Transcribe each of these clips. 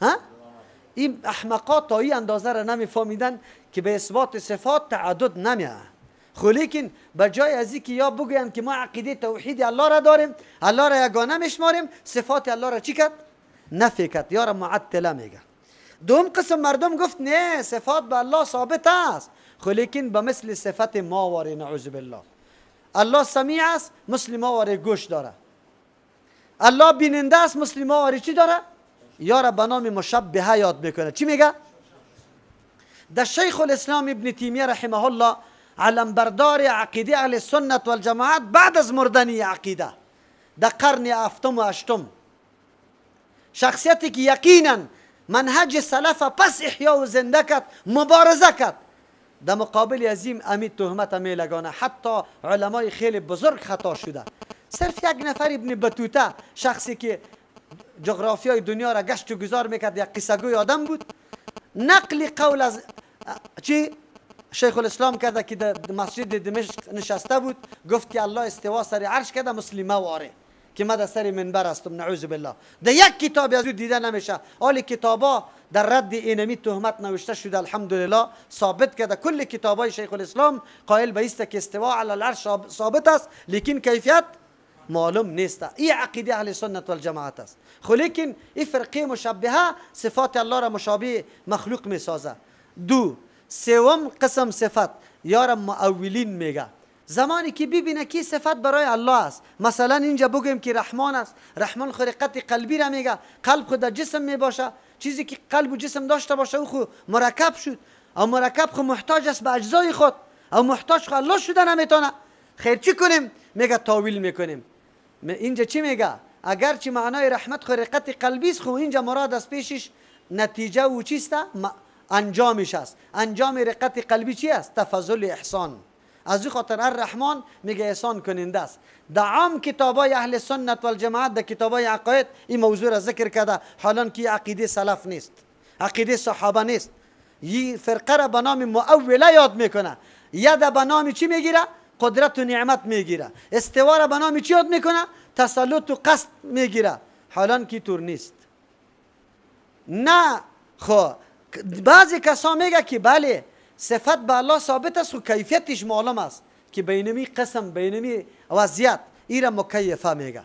ها؟ این احمقا تا این اندازه را نمیفهمیدن که به اثبات صفات تعدد نمیه. خو لیکن به جای از اینکه یا بگویند که ما عقیده توحید الله را داریم، الله را یگانه میشماریم، صفات الله را چی کرد؟ نفی کرد، یا را معطله میگه. دوم قسم مردم گفت نه، صفات به الله ثابت است، خو لیکن به مثل صفت ما واره، نعوذ بالله. الله سمیع است، مثل ما واره گوش داره. الله بیننده است، مثل ما واره چی داره؟ یا را به نام مشبهه یاد میکنه. چی میگه؟ در شیخ الاسلام ابن تیمیه رحمه الله، علمبردار عقیده اهل سنت والجماعت بعد از مردنی عقیده در قرن هفتم و هشتم، شخصیتی که یقینا منهج سلف پس احیا و زنده کرد، مبارزه کرد، در مقابل ازیم امی تهمت می لگانه. حتی علمای خیلی بزرگ خطا شده. صرف یک نفر، ابن بطوطه، شخصی که جغرافیای دنیا را گشت و گذار میکرد، یک قصه گوی آدم بود، نقل قول از چی شیخ الاسلام کرده که در مسجد دمشق نشسته بود، گفت که الله استوا سر عرش کرده مثل ما واره که ما در سر منبر هستم، نعوذ بالله. در یک کتاب از او دیده نمیشه. حال کتابا در رد اینمی تهمت نوشته شده، الحمدلله ثابت کرده. کل کتابای شیخ الاسلام قائل به است که استوا علی العرش ثابت است، لیکن کیفیت معلوم نیست. این عقیده اهل سنت والجماعت است. خو لیکن این فرقه مشبهه صفات الله را مشابه مخلوق می سازه. دو، سوم قسم صفت یار مؤولین میگه. زمانی که ببینه کی صفت برای الله است، مثلا اینجا بگویم که رحمان است، رحمان خو رقت قلبی را میگه، قلب خود در جسم می باشه، چیزی که قلب و جسم داشته باشه او خو مرکب شد، او مرکب خو محتاج است به اجزای خود، او محتاج خو الله شده نمیتونه. خیر چی کنیم؟ میگه تاویل میکنیم. اینجا چی میگه؟ اگرچه معنای رحمت خو رقت قلبی است، خو اینجا مراد از پیشش نتیجه و چیست؟ انجامش است. انجام رقت قلبی چی است؟ تفضل احسان. از او خاطر الرحمن میگه احسان کننده است. در عام کتابای اهل سنت والجماعت، در کتابای عقاید این موضوع را ذکر کرده، حالان که عقیده سلف نیست، عقیده صحابه نیست. این فرقه را به نام مؤوله یاد میکنه. ید به نام چی میگیره؟ قدرت و نعمت میگیره. استوا را به نام چی یاد میکنه؟ تسلط و قصد میگیره، حالان که طور نیست. نه خو بعضی کسا میگه که بله صفت به الله ثابت است و کیفیتش معلوم است، که بینمی قسم بینمی وضعیت ایره مکیفه میگه.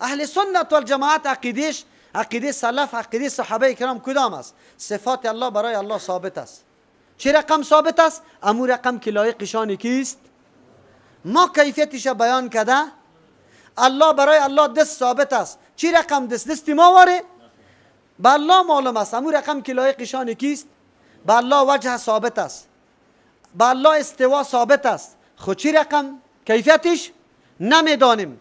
اهل سنت والجماعت عقیدش، عقیده سلف، عقیده صحابه کرام کدام است؟ صفات الله برای الله ثابت است. چه رقم ثابت است؟ امو رقم که لایق شان کیست؟ ما کیفیتش بیان کرده. الله برای الله دست ثابت است. چی رقم دست؟ دستی ما واره به الله معلوم است، امو رقم که لایق شان کیست؟ به الله وجه ثابت است، به الله استوا ثابت است. خو چی رقم کیفیتش نمیدانیم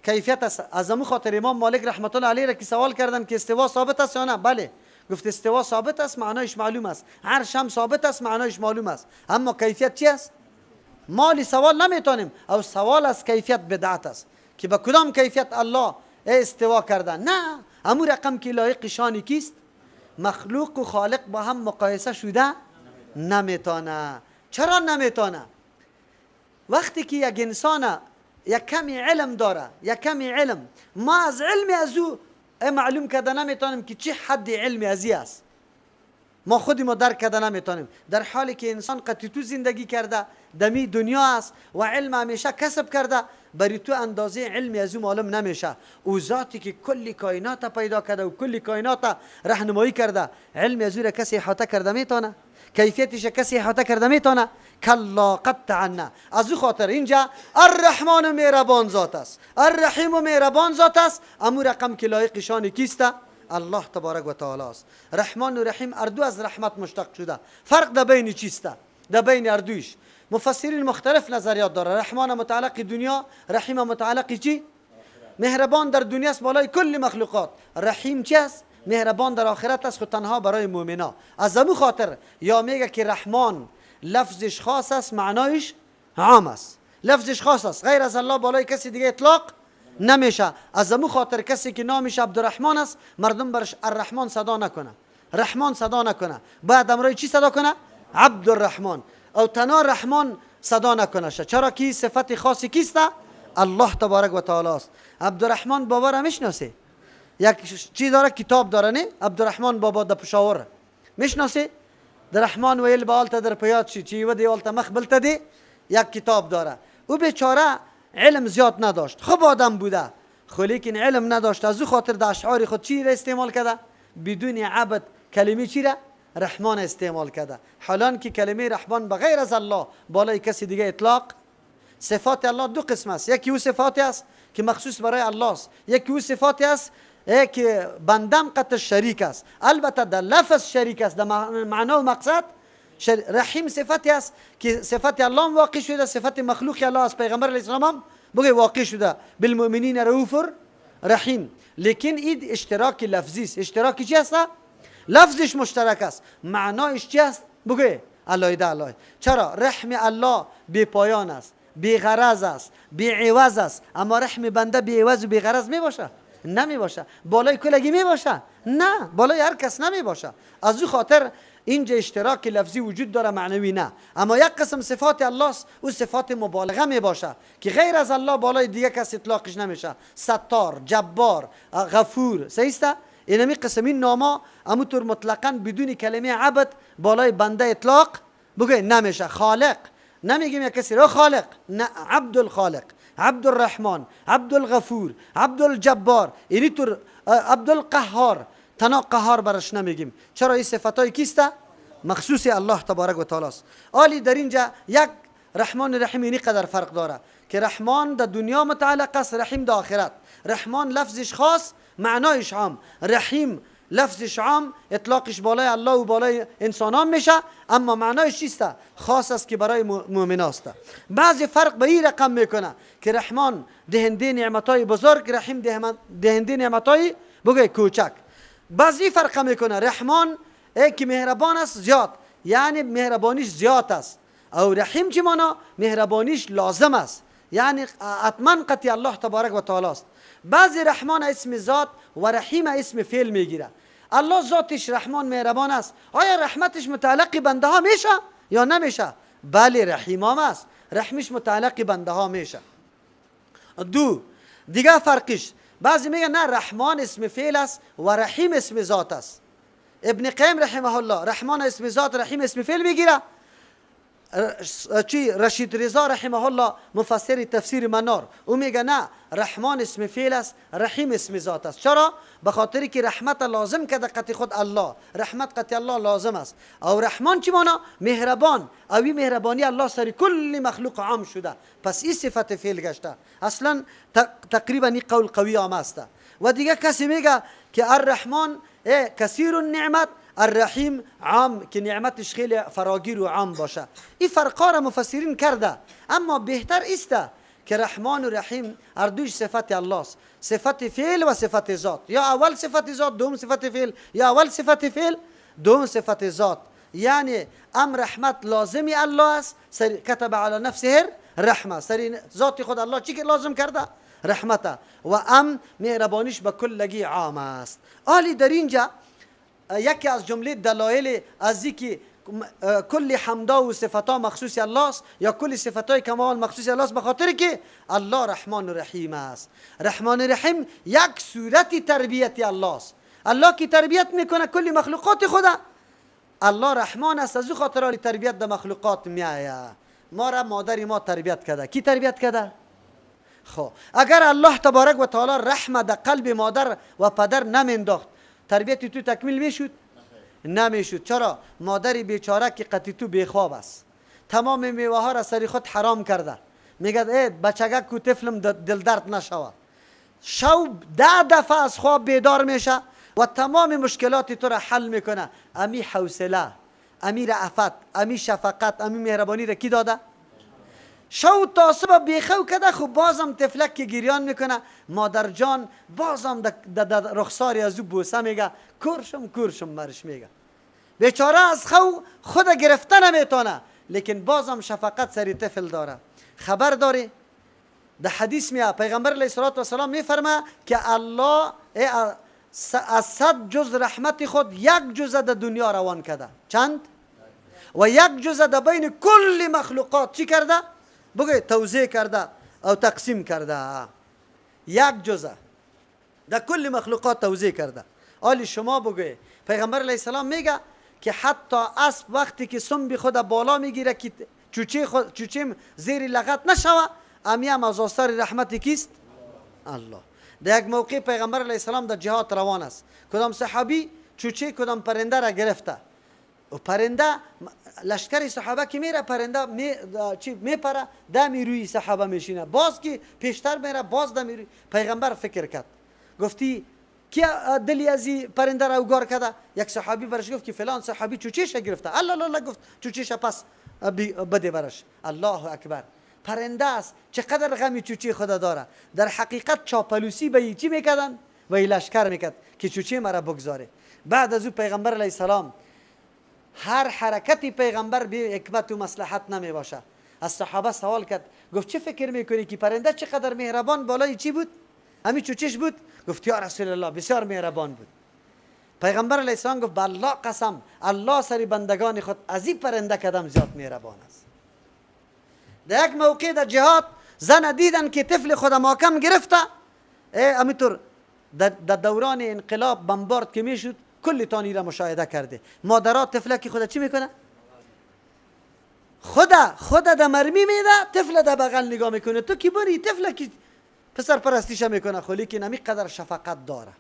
کیفیت است. از امو خاطر امام مالک رحمت الله علیه را که سوال کردن که استوا ثابت است یا نه، بله گفت استوا ثابت است، معنایش معلوم است، عرش هم ثابت است، معنایش معلوم است، اما کیفیت چی است؟ مالی سوال نمیتونیم. او سوال از کیفیت بدعت است که به کدام کیفیت الله استوا کرده. نه، امو رقم که لایق شان کیست؟ مخلوق و خالق با هم مقایسه شده نمیتونه. چرا نمیتونه؟ وقتی که یک انسان یک کمی علم داره، یک کمی علم، ما از علم از او معلوم کرده نمیتونیم که چه حد علم ازی است، ما خودی ما درک کرده نمیتونیم، در حالی که انسان قطعی تو زندگی کرده، دمی دنیا است و علم همیشه کسب کرده، بری تو اندازه علم از او معلوم نمیشه. او ذاتی که کل کائنات پیدا کرده و کل کائنات راهنمایی کرده، علم از او را کسی احاطه کرده میتونه؟ کیفیتش کسی احاطه کرده میتونه؟ کلا قطعا. از او خاطر اینجا الرحمن مهربان ذات است، الرحیم مهربان ذات است، امو رقم که لایق شان کیست؟ الله تبارک و تعالی است. رحمان و رحیم اردو از رحمت مشتق شده. فرق در بین چیست؟ در بین اردویش مفسرین مختلف نظریات داره. رحمان متعلق دنیا، رحیم متعلق چی؟ مهربان در دنیا است بالای کل مخلوقات. رحیم چی است؟ مهربان در آخرت است، خو تنها برای مؤمنا. از امو خاطر یا میگه که رحمان لفظش خاص است، معنایش عام است. لفظش خاص است، غیر از الله بالای کسی دیگه اطلاق نمیشه. از امو خاطر کسی که نامش عبدالرحمن است، مردم برش الرحمن صدا نکنه، رحمان صدا نکنه، باید امرای چی صدا کنه؟ عبدالرحمن. او تنها رحمان صدا نکنه. چرا که صفت خاصی کیست؟ الله تبارک و تعالی است. عبدالرحمن بابا را میشناسه؟ یک چی داره، کتاب داره، نه؟ عبدالرحمن بابا د پشاور میشناسی؟ د رحمان ویل به آلته در پیاد شي چې یوه دیوال ته مخ بل ته دی، یک کتاب داره. او بیچاره علم زیاد نداشت، خوب آدم بوده خو لیکن علم نداشت. از او خاطر د اشعار خود چی را استعمال کرده؟ بدون عبد کلمه چی را؟ رحمان استعمال کرده. حالان که کلمه رحمان بغیر از الله بالای کسی دیگه اطلاق. صفات الله دو قسم است، یکی او صفاتی است که مخصوص برای الله است، یکی او صفاتی است که بندم قط شریک است. البته در لفظ شریک است، در معنا و مقصد رحیم صفتی است که صفت الله هم واقع شده، صفت مخلوق الله از پیغمبر علیه السلام هم بگه واقع شده، بالمؤمنین رؤوف رحیم. لیکن این اشتراک لفظی است. اشتراک چی است؟ لفظش مشترک است، معنایش چی است؟ بگه علایده الله. چرا؟ رحم الله بی پایان است، بی غرض است، بی عوض است. اما رحم بنده بی عوض و بی غرض می باشه؟ نمی باشه. بالای کلگی می باشه؟ نه، بالای هر کس نمی باشه. از او خاطر اینجا اشتراک لفظی وجود داره، معنوی نه. اما یک قسم صفات الله است، او صفات مبالغه می باشه که غیر از الله بالای دیگه کس اطلاقش نمیشه. ستار، جبار، غفور، صحیح است؟ اینمی قسم این ناما اموطور مطلقاً بدون کلمه عبد بالای بنده اطلاق بگه نمیشه. خالق نمیگیم یک کسی را خالق، نه، عبد الخالق، عبد الرحمن، عبد الغفور، عبد الجبار، اینی طور عبد القهار، تنها قهار برش نمیگیم. چرا؟ این صفتای کیسته؟ مخصوص الله تبارک و تعالی است. آلی در اینجا یک رحمان رحیم اینی قدر فرق داره که رحمان در دنیا متعلق است، رحیم در آخرت. رحمان لفظش خاص، معنایش عام. رحیم لفظش عام، اطلاقش بالای الله و بالای انسانان میشه، اما معنایش چیست؟ خاص است که برای مؤمن است. بعضی فرق به این رقم میکنه که رحمان دهنده نعمتای بزرگ، رحیم دهنده نعمتای بگه کوچک. بعضی فرق میکنه، رحمان ای که مهربان است زیاد، یعنی مهربانیش زیاد است، او رحیم چی معنا؟ مهربانیش لازم است، یعنی حتما قطعی الله تبارک و تعالی است. بعضی رحمان اسم ذات و رحیم اسم فعل میگیره. الله ذاتش رحمان مهربان است، آیا رحمتش متعلق بنده ها میشه یا نمیشه؟ بله، رحیم هم است، رحمش متعلق بنده ها میشه. دو دیگه فرقش، بعضی میگه نه، رحمان اسم فعل است و رحیم اسم ذات است. ابن قیم رحمه الله رحمان اسم ذات، رحیم اسم فعل میگیره. چی رشید رضا رحمه الله مفسر تفسیر منار او میگه نه، رحمان اسم فعل است، رحیم اسم ذات است. چرا؟ به خاطر که رحمت لازم که قطع خود الله، رحمت قطع الله لازم است. او رحمان چی معنا؟ مهربان. او این مهربانی الله سر کل مخلوق عام شده، پس این صفت فعل گشته. اصلا تقریبا این قول قوی عام است. و دیگه کسی میگه که الرحمن کثیر النعمت، الرحیم عام که نعمتش خیلی فراگیر و عام باشه. این فرقا را مفسرین کرده، اما بهتر است که رحمان و رحیم هر دوش صفت الله است، صفت فعل و صفت ذات. یا اول صفت ذات دوم صفت فعل، یا اول صفت فعل دوم صفت ذات. یعنی ام رحمت لازمی الله است، کتب علی نفسه رحمه، سر ذات خود الله چی که لازم کرده؟ رحمته. و ام مهربانیش به کلگی عام است. آلی در اینجا یکی از جمله دلایل از که کل حمدا و صفتا مخصوص الله است یا کل صفتای کمال مخصوص الله است، به خاطر که الله رحمان و رحیم است. رحمان و رحیم یک صورت تربیت الله است. الله که تربیت میکنه کل مخلوقات خدا، الله رحمان است، از او خاطر تربیت در مخلوقات میآید. ما را مادر ما تربیت کرده. کی تربیت کرده؟ خب اگر الله تبارک و تعالی رحمه در قلب مادر و پدر نمینداخت، تربیت تو تکمیل میشد؟ نمیشد. چرا؟ مادر بیچاره که قطعی تو بیخواب است، تمام میوه ها را سری خود حرام کرده، میگه ای بچگک کو طفلم دل درد نشوه. شو 10 دفعه از خواب بیدار میشه و تمام مشکلات تو را حل میکنه. امی حوصله، امی رأفت، امی شفقت، امی مهربانی را کی داده؟ شو تا صبح بیخو کده، خب بازم طفلک که گریان میکنه، مادر جان بازم در رخساری از او بوسه میگه، کورشم کورشم مرش میگه. بیچاره از خو خود گرفته نمیتونه، لیکن بازم شفقت سری طفل داره. خبر داری؟ در حدیث میاد پیغمبر علیه الصلاة والسلام میفرما که الله از 100 جز رحمت خود یک جز در دنیا روان کرده. چند؟ و یک جز در بین کل مخلوقات چی کرده؟ بگه توزیع کرده او تقسیم کرده. یک جزء در کل مخلوقات توزیع کرده. آلی شما بگوی پیغمبر علیه السلام میگه که حتی اسب وقتی که سنب خود بالا میگیره که چوچه زیر لغت نشوه، امی هم از آثار رحمت کیست؟ الله. در یک موقع پیغمبر علیه السلام در جهاد روان است، کدام صحابی چوچه کدام پرنده را گرفته و پرنده لشکر صحابه که میره پرنده میپره دمی روی صحابه میشینه، باز که پیشتر میره باز دمی روی. پیغمبر فکر کرد، گفتی کی دلی از این پرنده را اوگار کرده؟ یک صحابی برش گفت که فلان صحابی چوچهش گرفته. الله الله گفت چوچهش پس بده برش. الله اکبر، پرنده است چقدر غمی چوچه خدا داره. در حقیقت چاپلوسی به چی میکردن؟ و لشکر میکرد که چوچه مرا بگذاره. بعد از او پیغمبر علیه السلام هر حرکتی پیغمبر به حکمت و مصلحت نمی باشه. از صحابه سوال کرد، گفت چه فکر میکنی که پرنده چقدر مهربان بالای چی بود؟ همین چوچش بود؟ گفت یا رسول الله بسیار مهربان بود. پیغمبر علیه السلام گفت به الله قسم، الله سری بندگان خود از این پرنده کدام زیاد مهربان است. در یک موقع در جهاد زن دیدن که طفل خود محکم گرفته، همینطور در دوران انقلاب بمبارد که میشد کل تانی را مشاهده کرده. مادرها طفله که خود چی میکنه؟ خدا در مرمی میده، طفل در بغل نگاه میکنه. تو کی بری طفله کی پسر پرستیش میکنه، خلی که نمی قدر شفقت داره.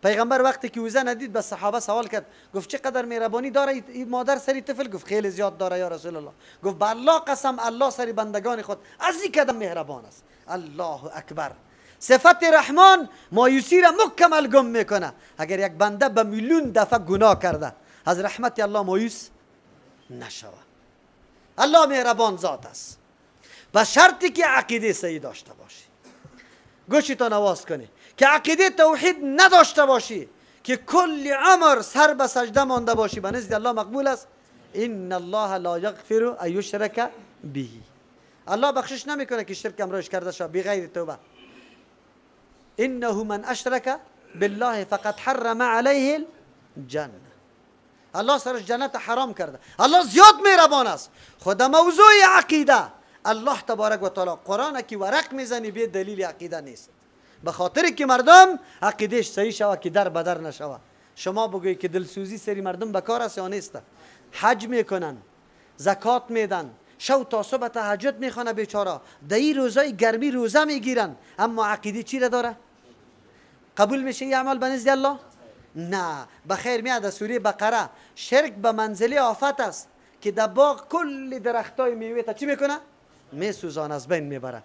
پیغمبر وقتی که او زن دید به صحابه سوال کرد، گفت چقدر مهربانی داره این مادر سری طفل؟ گفت خیلی زیاد داره یا رسول الله. گفت به الله قسم، الله سری بندگان خود از این قدم مهربان است. الله اکبر. صفت رحمان مایوسی را مکمل گم میکنه. اگر یک بنده به میلیون دفعه گناه کرده از رحمت الله مایوس نشوه. الله مهربان ذات است، به شرطی که عقیده صحیح داشته باشی. گوشتان نواز کنی که عقیده توحید نداشته باشی، که کل عمر سر به سجده مانده باشی، به نزد الله مقبول است. ان الله لا یغفر ان یشرک به. الله بخشش نمیکنه که شرک امرش کرده شود بغیر توبه. انه من اشرک بالله فقد حرم علیه الجنه. الله سرش جنت حرام کرده. الله زیاد مهربان است. خدا موضوع عقیده الله تبارک و تعالی قرآن که ورق میزنی به دلیل عقیده نیست، به خاطر که مردم عقیدهش صحیح شوه که در بدر نشوه. شما بگویی که دلسوزی سری مردم بکار است یا نیست؟ حج میکنن، زکات میدن، شو تا صبح تهجد میخوانه بیچاره، در این روزای گرمی روزه میگیرن، اما عقیده چی را داره؟ قبول میشه این عمل به نزد الله؟ نه. بخیر میاد سوره بقره، شرک به منزله آفت است که در باغ کل درختای میوه تا چی میکنه؟ میسوزان، از بین میبره.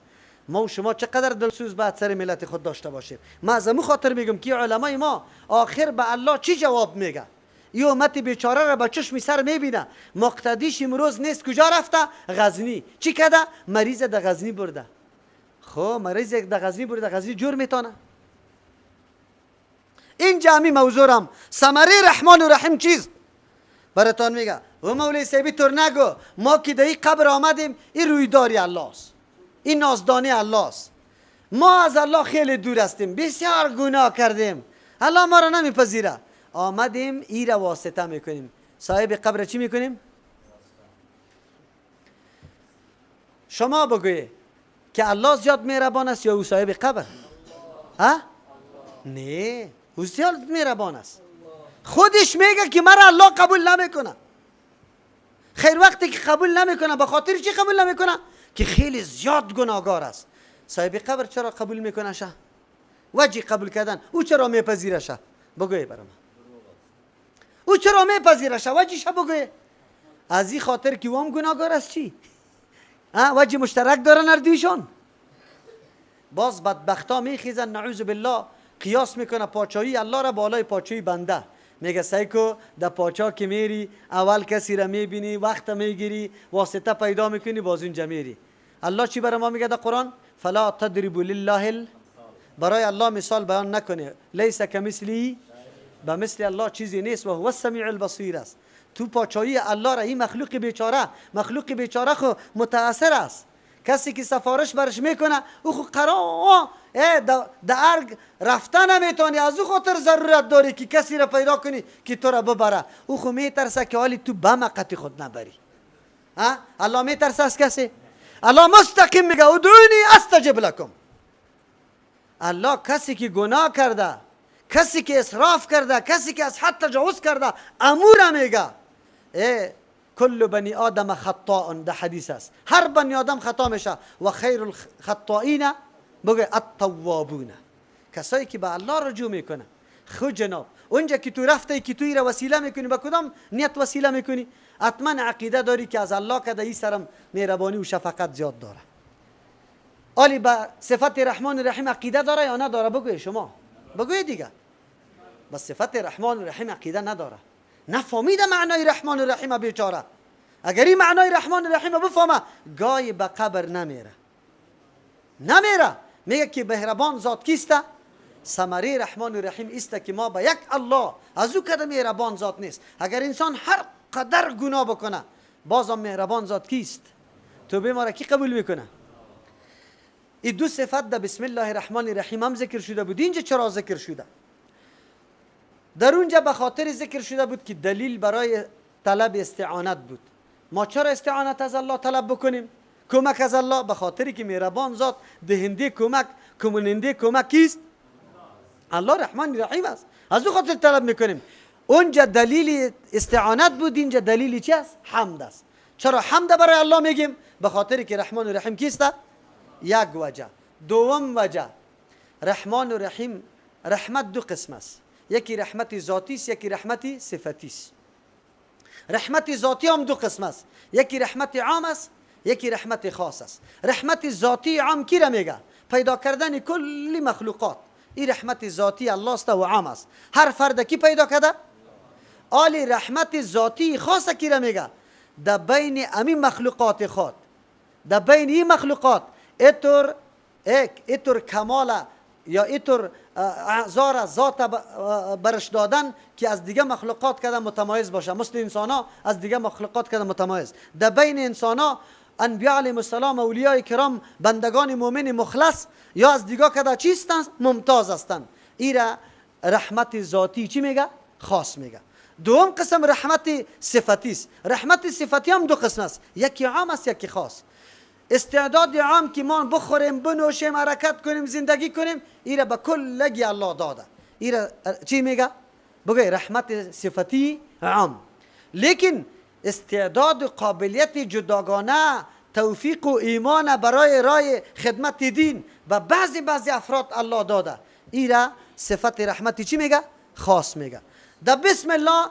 ما و شما چقدر دلسوز باید سر ملت خود داشته باشیم. ما از امو خاطر میگم که علمای ما آخر به الله چی جواب میگه؟ این امت بیچاره را به چشم سر میبینه، مقتدیش امروز نیست، کجا رفته؟ غزنی. چی کده؟ مریض در غزنی برده. خب مریض در غزنی برده، غزنی جور میتونه. این جمعی موضوعم ثمره رحمان و رحیم چیست؟ براتان میگه و مولوی صاحبی تور نگو، ما که در این قبر آمدیم این رویداری الله است، این نازدانی الله است، ما از الله خیلی دور هستیم، بسیار گناه کردیم، الله ما را نمیپذیره، آمدیم ای را واسطه میکنیم. صاحب قبر چی میکنیم؟ شما بگویی که الله زیاد مهربان است یا او صاحب قبر؟ ها؟ نه، او زیاد مهربان است. خودش میگه که مرا الله قبول نمیکنه. خیر وقتی که قبول نمیکنه به خاطر چی قبول نمیکنه؟ که خیلی زیاد گناهگار است. صاحب قبر چرا قبول میکنه شه؟ وجه قبول کردن او چرا میپذیره شه؟ بگوی برام. او چرا میپذیره شه؟ وجهش بگوی. از این خاطر که او هم گناهگار است چی؟ وجه مشترک دارن اردویشان. باز بدبختا میخیزن نعوذ بالله، قیاس میکنه پاچایی الله را بالای پاچایی بنده. میگه سیکو در پاچا که میری اول کسی را میبینی، وقت میگیری، واسطه پیدا میکنی، باز اونجا میری. الله چی برای ما میگه در قرآن؟ فلا تضربوا لله، برای الله مثال بیان نکنه، لیس کمثله، به مثل الله چیزی نیست و هو السمیع البصیر است. تو پاچایی الله را این مخلوق بیچاره، مخلوق بیچاره خو متاثر است. کسی که سفارش برش میکنه او خو قرار در ارگ رفتن نمیتونی، از او خاطر ضرورت داری که کسی را پیدا کنی که تو را ببره. او خو میترسه که حالی تو به مقتی خود نبری. ها؟ الله میترسه از کسی؟ الله مستقیم میگه ادعونی استجب لکم. الله کسی که گناه کرده، کسی که اسراف کرده، کسی که از حد تجاوز کرده، امور میگه ای کل بنی آدم خطاء، ده حدیث است، هر بنی آدم خطا میشه و خیر الخطائین بگه التوابون، کسایی که به الله رجوع میکنه. خو جناب اونجا که تو رفته که تو را وسیله میکنی، به کدام نیت وسیله میکنی؟ حتما عقیده داری که از الله که ای سرم مهربانی و شفقت زیاد داره. آلی به صفت رحمان رحیم عقیده داره یا نداره؟ بگوی شما، بگوی دیگه. به صفت رحمان رحیم عقیده نداره، نفهمیده معنای رحمان رحیم بیچاره. اگر این معنای رحمان رحیم بفهمه گای به قبر نمیره، نمیره. میگه که مهربان ذات کیسته؟ ثمره رحمان رحیم است که ما به یک الله از او کده مهربان ذات نیست. اگر انسان هر قدر گناه بکنه بازم مهربان ذات کیست؟ توبه ما را کی قبول میکنه؟ این دو صفت در بسم الله الرحمن الرحیم هم ذکر شده بود. اینجا چرا ذکر شده؟ در اونجا به خاطر ذکر شده بود که دلیل برای طلب استعانت بود. ما چرا استعانت از الله طلب بکنیم؟ کمک از الله، به خاطری که مهربان ذات دهنده کمک، کننده کمک کیست؟ الله رحمان رحیم است. از او خاطر طلب میکنیم. اونجا دلیل استعانت بود، اینجا دلیل چی است؟ حمد است. چرا حمد برای الله میگیم؟ به خاطری که رحمان و رحیم کیست؟ یک وجه. دوم وجه، رحمان و رحیم، رحمت دو قسم است، یکی رحمت ذاتی است، یکی رحمت صفتی است. رحمت ذاتی هم دو قسم است، یکی رحمت عام است، یکی رحمت خاص است. رحمت ذاتی عام کی را میگه؟ پیدا کردن کل مخلوقات، این رحمت ذاتی الله است و عام است. هر فرد کی پیدا کرده؟ آلی رحمت ذاتی خاص کی را میگه؟ در بین امی مخلوقات خود، در بین این مخلوقات اتور یک اتور کمال یا اتور اعذار ذات برش دادن که از دیگه مخلوقات کده متمایز باشه، مثل انسان ها از دیگه مخلوقات کده متمایز. در بین انسان ها انبیاء علیهم السلام، اولیاء کرام، بندگان مؤمن مخلص یا از دیگه کده چیستن؟ ممتاز هستند. ایرا رحمت ذاتی چی میگه؟ خاص میگه. دوم قسم رحمت صفتی است. رحمت صفتی هم دو قسم است، یکی عام است، یکی خاص. استعداد عام که ما بخوریم، بنوشیم، حرکت کنیم، زندگی کنیم، ایره به کلگی الله داده. ایره چی میگه؟ بگه رحمت صفتی عام. لیکن استعداد و قابلیت جداگانه، توفیق و ایمان برای رای خدمت دین به بعضی افراد الله داده، ایره صفت رحمت چی میگه؟ خاص میگه. در بسم الله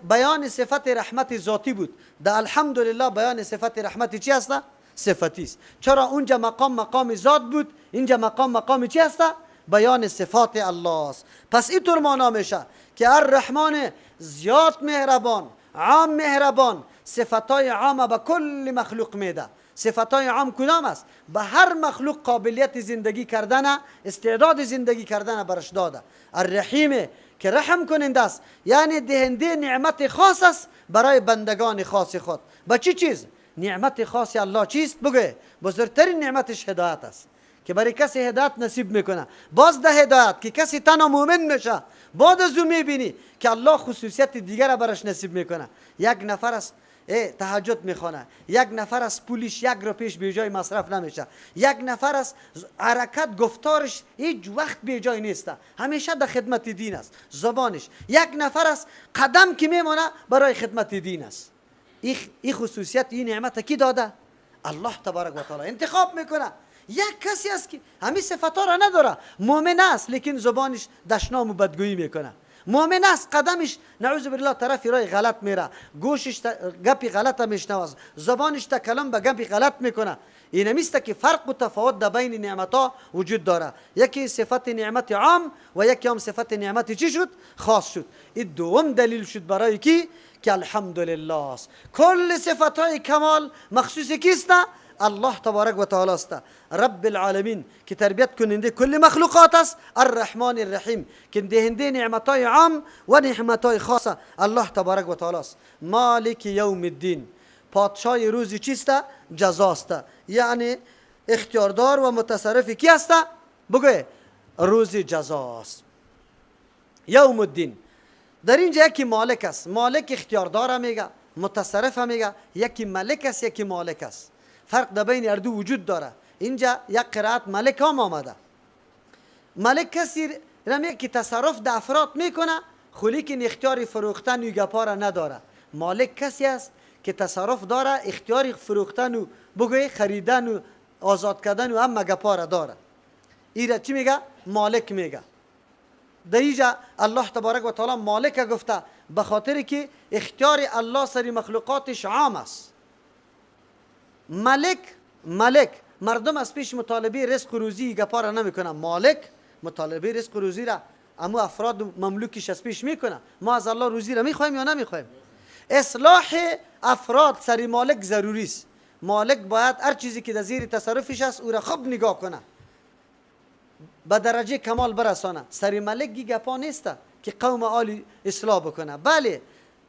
بیان صفت رحمت ذاتی بود، در الحمدلله بیان صفت رحمت چی هست؟ صفتی است. چرا اونجا مقام مقام ذات بود، اینجا مقام مقام چی هست؟ بیان صفات الله است. پس اینطور معنا میشه که الرحمن زیاد مهربان، عام مهربان، صفتای عام به کل مخلوق میده. صفتای عام کدام است؟ به هر مخلوق قابلیت زندگی کردن، استعداد زندگی کردن برش داده. الرحیم که رحم کننده است، یعنی دهنده نعمت خاص است برای بندگان خاص خود. با چی چیز؟ نعمت خاص الله چیست؟ بگه بزرگترین نعمتش هدایت است که برای کسی هدایت نصیب میکنه. باز ده هدایت که کسی تنها مؤمن میشه، بعد از او میبینی که الله خصوصیت دیگر برش نصیب میکنه. یک نفر است تهجد میخوانه، یک نفر از پولش یک رو پیش به جای مصرف نمیشه، یک نفر از حرکت گفتارش هیچ وقت به جای نیست، همیشه در خدمت دین است زبانش، یک نفر از قدم که میمانه برای خدمت دین است. این خصوصیت، این نعمت کی داده؟ الله تبارک و تعالی انتخاب میکنه. یک کسی است که همین صفت ها را نداره، مؤمن است لیکن زبانش دشنام و بدگویی میکنه، مؤمن است قدمش نعوذ بالله طرف رای غلط میره، گوشش گپی غلط میشنوه، زبانش تکلم به گپی غلط میکنه. این میسته که فرق و تفاوت در بین نعمت ها وجود داره. یکی صفت نعمت عام و یکی هم صفت نعمت چی شد؟ خاص شد. این دوم دلیل شد برای کی؟ که الحمدلله است. کل صفت های کمال مخصوص کیست؟ الله تبارک و تعالی است. رب العالمین که تربیت کننده کل مخلوقات است، الرحمن الرحیم که دهنده نعمتهای عام و نعمتهای خاصه الله تبارک و تعالی است. مالک یوم الدین، پادشاه روزی چیست؟ جزاست، یعنی اختیاردار و متصرف کی است؟ بگه روز جزاست، یوم الدین. در اینجا یکی مالک است، مالک اختیاردار میگه، متصرف میگه، یکی ملک است، یکی مالک است. فرق در بین هر دو وجود داره. اینجا یک قرائت ملک هم آمده. ملک کسی را که تصرف در افراد میکنه، خو لیکن اختیار فروختن و گپا را نداره. مالک کسی است که تصرف داره، اختیار فروختن و بگوی خریدن و آزاد کردن و هم گپا را داره. ایره چی میگه؟ مالک میگه. در اینجا الله تبارک و تعالی مالک گفته به خاطر که اختیار الله سر مخلوقاتش عام است. ملک، ملک مردم از پیش مطالبه رزق و روزی گپا را نمیکنه. مالک مطالبه رزق و روزی را امو افراد مملوکش از پیش میکنه. ما از الله روزی را میخوایم یا نمیخوایم؟ اصلاح افراد سر مالک ضروری است. مالک باید هر چیزی که در زیر تصرفش است او را خوب نگاه کنه، به درجه کمال برسانه. سر مالک گپا نیست که قوم عالی اصلاح بکنه، بله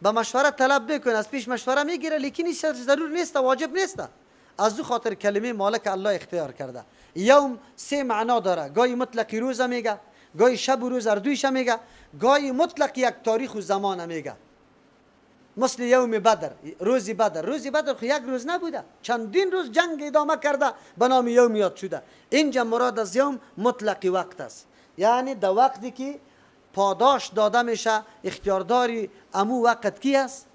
به مشوره طلب بکنه، از پیش مشوره میگیره، لیکن این ضرور نیست، واجب نیست. از او خاطر کلمه مالک الله اختیار کرده. یوم سه معنا داره، گاهی مطلق روز میگه، گاهی شب و روز اردویش میگه، گاهی مطلق یک تاریخ و زمان میگه. مثل یوم بدر، روز بدر. روز بدر خو یک روز نبوده، چندین روز جنگ ادامه کرده به نام یوم یاد شده. اینجا مراد از یوم مطلق وقت است، یعنی در وقتی که پاداش داده میشه اختیارداری امو وقت کی است؟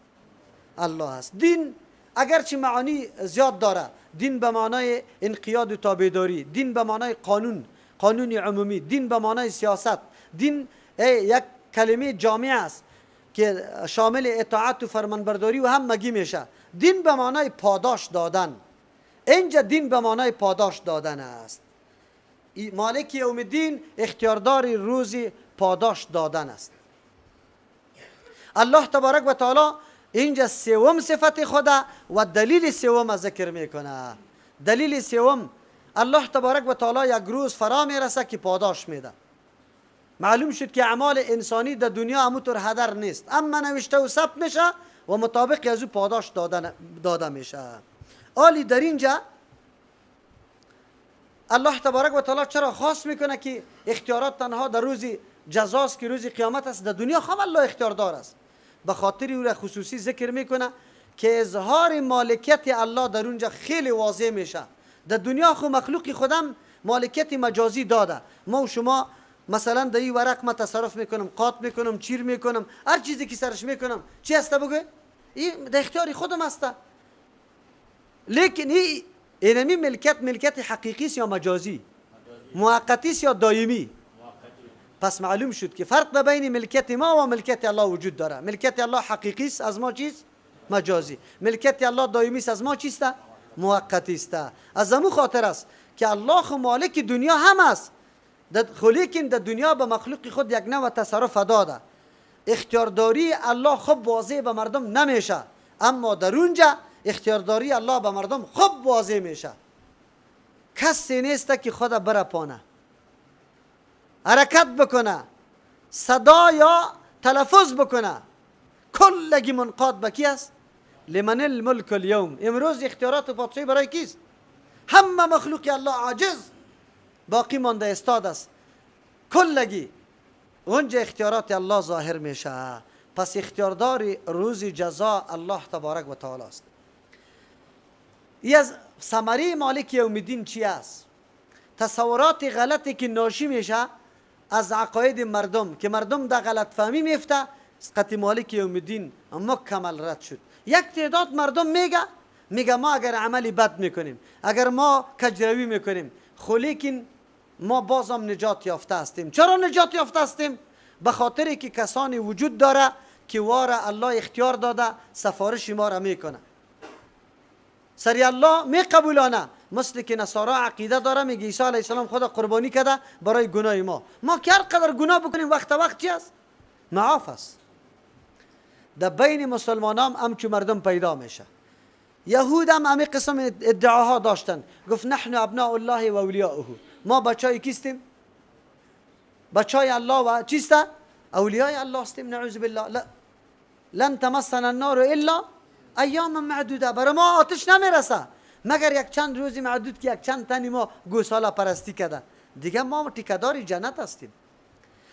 الله است. دین اگرچه معانی زیاد داره، دین به معنای انقیاد و تابعداری، دین به معنای قانون، قانون عمومی، دین به معنای سیاست، دین یک کلمه جامع است که شامل اطاعت و فرمانبرداری و هم مگی میشه. دین به معنای پاداش دادن، اینجا دین به معنای پاداش دادن است. مالک یوم الدین اختیاردار روز پاداش دادن است. الله تبارک و تعالی اینجا سوم صفت خدا و دلیل سوم ذکر میکنه. دلیل سوم، الله تبارک و تعالی یک روز فرا میرسه که پاداش میده. معلوم شد که اعمال انسانی در دنیا همونطور هدر نیست، اما نوشته و ثبت میشه و مطابق از او پاداش داده میشه. آلی در اینجا الله تبارک و تعالی چرا خاص میکنه که اختیارات تنها در روز جزاست که روز قیامت است، در دنیا خام الله اختیار دار است. به خاطر او را خصوصی ذکر میکنه که اظهار مالکیت الله در اونجا خیلی واضح میشه. در دنیا خو مخلوق خودم مالکیت مجازی داده، ما و شما مثلا در این ورق ما تصرف میکنم، قات میکنم، چیر میکنم، هر چیزی که سرش میکنم چی هست بگو؟ این در اختیار خودم هست. لیکن این اینمی ملکیت، ملکیت حقیقی است یا مجازی؟ موقتی است یا دائمی؟ پس معلوم شد که فرق بین ملکیت ما و ملکیت الله وجود داره. ملکیت الله حقیقی است، از ما چیست؟ مجازی. ملکیت الله دائمی است، از ما چیست؟ موقتی است. از امو خاطر است که الله مالک دنیا هم است، لیکن در دنیا به مخلوق خود یک نوع تصرف داده. اختیارداری الله خوب واضح به مردم نمیشه، اما در اونجا اختیارداری الله به مردم خوب واضح میشه. کسی نیست که خود برپانه، حرکت بکنه، صدا یا تلفظ بکنه، کلگی منقاد به کی است؟ لمن الملک اليوم. امروز اختیارات پادشاهی برای کیست؟ همه مخلوق الله عاجز باقی مانده استاد است، کلگی اونجا اختیارات الله ظاهر میشه. پس اختیاردار روز جزا الله تبارک و تعالی است. ای از ثمره مالک یوم الدین چی است؟ تصورات غلطی که ناشی میشه از عقاید مردم که مردم در غلط فهمی میفته، قطع مالک یوم الدین مکمل رد شد. یک تعداد مردم میگه ما اگر عملی بد میکنیم، اگر ما کجروی میکنیم، خو لیکن ما بازم نجات یافته هستیم. چرا نجات یافته هستیم؟ به خاطر که کسانی وجود داره که واره الله اختیار داده، سفارش ما را میکنه، سری الله میقبولانه. مثل که نصارا عقیده داره، میگه عیسی علیه السلام خدا قربانی کرده برای گناه ما. ما که هر قدر گناه بکنیم وقت وقت چی است؟ معاف است. در بین مسلمانان هم همچو مردم پیدا میشه. یهود هم همی قسم ادعاها داشتن، گفت نحن ابناء الله و اولیاءه، ما بچای کیستیم؟ بچای الله و چیست؟ اولیای الله هستیم، نعوذ بالله. لن تمسنا النار الا ایام معدوده، برای ما آتش نمیرسه مگر یک چند روزی معدود که یک چند تنی ما گوساله پرستی کرده، دیگه ما تیکه‌دار جنت هستیم.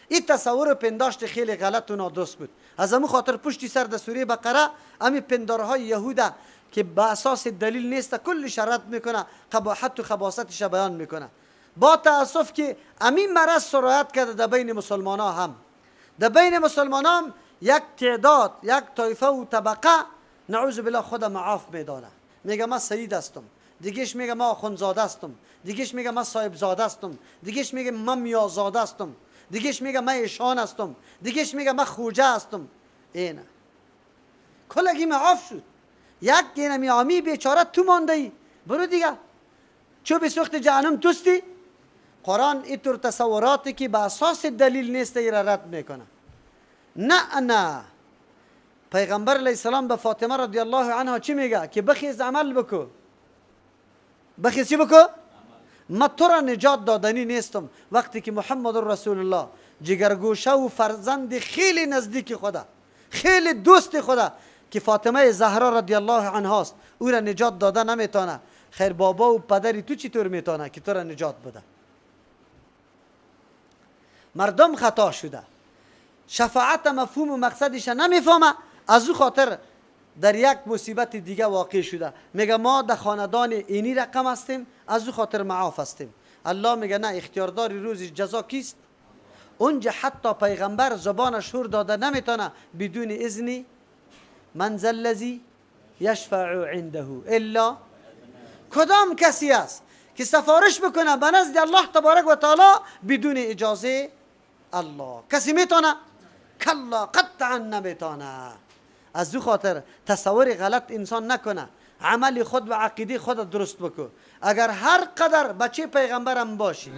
این تصور پنداشت خیلی غلط و نادرست بود. از همون خاطر پشتی سر در سوره بقره امی پندارهای یهوده که به اساس دلیل نیست کلش رد میکنه، قباحت و خباستش بیان میکنه. با تاسف که امین مرض سرایت کرده در بین مسلمان ها هم، در بین مسلمان هم یک تعداد، یک طایفه و طبقه نعوذ بالله خود معاف میدانه، میگه من سید هستم، دیگهش میگه من آخوندزاده هستم، دیگهش میگه من صاحب زاده هستم، دیگهش میگه من میازاده هستم، دیگهش میگه من ایشان هستم، دیگهش میگه من خوجه هستم. اینه کلگی معاف شد. یک اینمی عامی بیچاره تو مانده ای، برو دیگه چوب سوخت جهنم توستی. قرآن اینطور تصوراتی که به اساس دلیل نیست ای را رد میکنه. نه نه، پیغمبر علیه السلام به فاطمه رضی الله عنها چی میگه؟ که بخیز عمل بکو، بخیز چی بکو؟ ما تو را نجات دادنی نیستم. وقتی که محمد رسول الله جگرگوشه و فرزند خیلی نزدیک خدا، خیلی دوست خدا که فاطمه زهرا رضی الله عنها است، او را نجات داده نمیتونه. خیر بابا و پدری تو چطور میتونه که تو را نجات بده؟ مردم خطا شده، شفاعت مفهوم و مقصدش نمیفهمه، از او خاطر در یک مصیبت دیگه واقع شده. میگه ما در خاندان اینی رقم هستیم، از او خاطر معاف هستیم. الله میگه نه، اختیاردار روز جزا کیست؟ اونجا حتی پیغمبر زبانش هور داده نمیتونه بدون اذن من ذا الذی یشفع عنده الا. کدام کسی است که سفارش بکنه به نزد الله تبارک و تعالی بدون اجازه الله؟ کسی میتونه؟ کلا، قطعا نمیتونه. از او خاطر تصور غلط انسان نکنه، عمل خود و عقیده خود درست بکن. اگر هر قدر بچه پیغمبرم باشی.